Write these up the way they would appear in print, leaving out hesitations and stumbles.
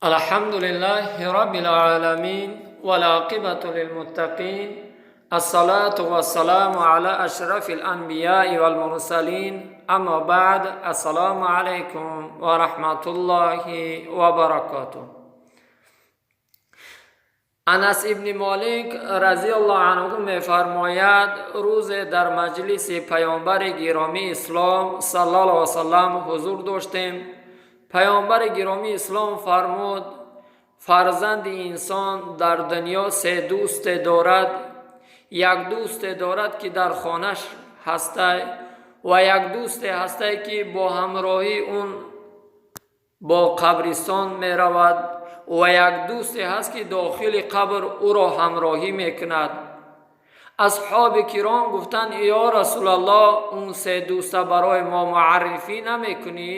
الحمد لله رب العالمين والعاقبة للمتقين، الصلاة والسلام على أشرف الأنبياء والمرسلين، أما بعد، السلام عليكم ورحمة الله وبركاته. Анас ибни Молик разиаллоҳу анҳу мефармояд: рӯзе дар маҷлиси паёмбари гиромии ислом саллаллоҳу васалам ҳузур доштем. Паёмбари гиромии ислом фармуд: фарзанди инсон дар дунё се дӯсте дорад. Як дӯсте дорад, ки дар хонаш ҳастай, ва як дӯсте ҳастай, ки бо ҳамроҳии он бо қабристон меравад, ва як дӯсте ҳаст, ки дохили қабр ӯро ҳамроҳӣ мекунад. Асҳоби киром гуфтанд: ё Расулаллоҳ, он се дӯста барои мо муаррифӣ намекунӣ?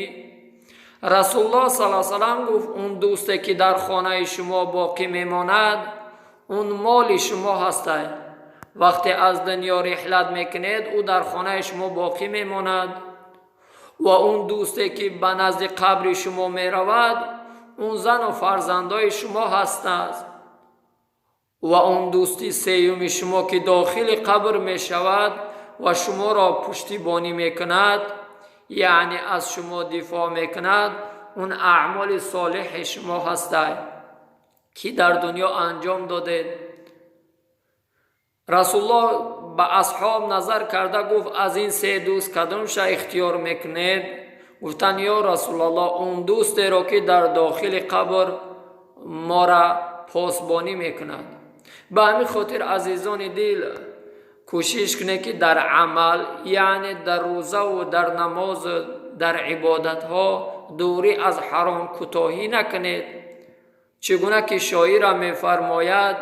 Расулуллоҳ сал салам гуфт: он дӯсте, ки дар хонаи шумо боқӣ мемонад, он моли шумо ҳастай. Вақте аз дунё риҳлат мекунед, ӯ дар хонаи шумо боқӣ мемонад. Ва он дӯсте, ки ба назди қабри шумо меравад, он зану фарзандои шумо ҳастанд. Ва он дӯсти сеюми шумо, ки дохили қабр мешавад ва шуморо пуштибонӣ мекунад, яъне аз шумо дифоъ мекунад, он аъмоли солиҳи шумо ҳастай, ки дар дунё анҷом додед. Расулуллоҳ ба асҳоб назар карда гуфт: аз ин се дӯст кадомша ихтиёр мекунед? Гуфтанд: ё Расулаллоҳ, он дӯстеро, ки дар дохили қабр мора посбонӣ мекунад. Ба ҳамин хотир, азизони дил, кӯшиш кунед, ки дар амал, яъне дар рӯзаву дар намозу дар ибодатҳо, дурӣ аз ҳаром кӯтоҳӣ накунед. Чӣ гуна ки шоира мефармояд: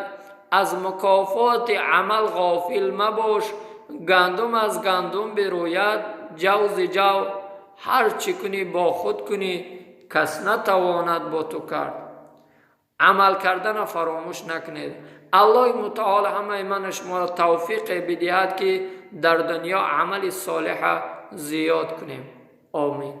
аз мукофоти амал ғофил мабош, гандум аз гандум бирӯяд, ҷав зи ҷав. Ҳар чӣ кунӣ, бо худ кунӣ, кас натавонад бо ту кард. Амал кардана фаромӯш накунед. Аллоҳи мутаол ҳамаи ману шуморо тавфиқе бидиҳад, ки дар дунё амали солиҳа зиёд кунем. Омин.